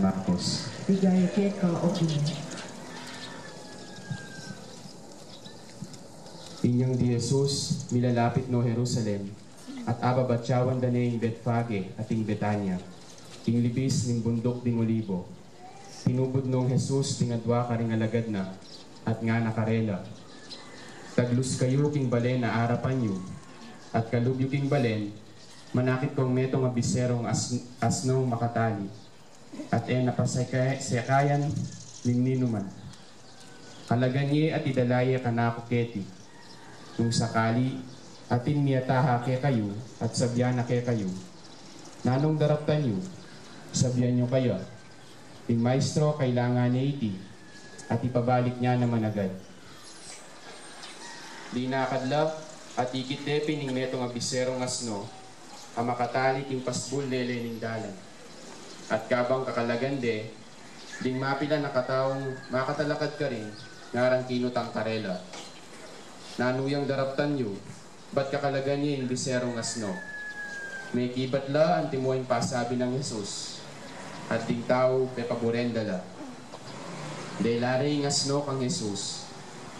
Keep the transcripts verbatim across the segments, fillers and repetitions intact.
Marcos. Ligaya keka, O Ginu. Inyang di Jesus milalapit no Jerusalem, at ababatyawan da ne ing Betfage at ing Betania, ing libis ning bunduk ding Olibo. Tinubud nong Jesus ding adwa karing alagad na, at ngana karela, "Taglus kayu king balen a arapan yu, at kalub yu king balen, manakit kong metung a biserong as-, asnong makatali, at e na paseka-, sekayan ning ninuman. Kalagan ye at idala ye kanaku keti. Nung sakali atin miyatahak kekayu at sabian na kekayu, 'Nanung daraptan yu?' Sabian yu kaya, 'Ing Maestro kailangan ne iti, at ipabalik ne naman agad.'" Linakad la, at ikit de pin ing metung a biserong asno a makatali king pasbul lele ning dalan. At kabang kakalagan de, ding mapilan a kataung makatalakad karin, ngarang kinutang karela, "Nanu yang daraptan yu? Ba't kakalagan ye ing biserong asno?" Mekibat la antimo ing pasabi nang Jesus, at ding tau pepaburen da la. Dela re ing asno kang Jesus,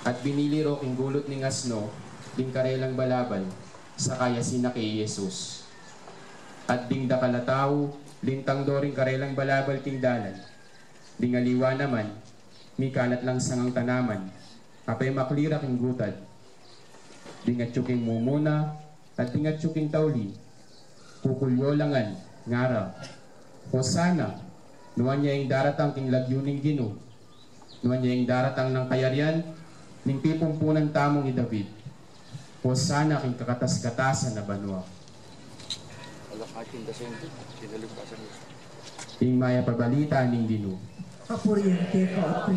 at binili ro king gulut ning asno ding karelang balabal, saka yasin na kang Jesus. At ding dakal a tau, lintang do ring karelang balabal king dalan. Ding aliwa naman, mikalat lang sangang tanaman a pemakli ra king gutad. Ding atyu king mumuna at ding atyu king tauli, kukulyo la ngan, ngara, "Hosana! Nuan ya ing daratang king lagyu ning Ginu! Nuan ya ing daratang nang kayarian ning pipumpunan tamung i David! Hosana king kakatas-katasan a banua!" Ing Mayap a Balita ning Ginu. Kapurian keka, O Kristo.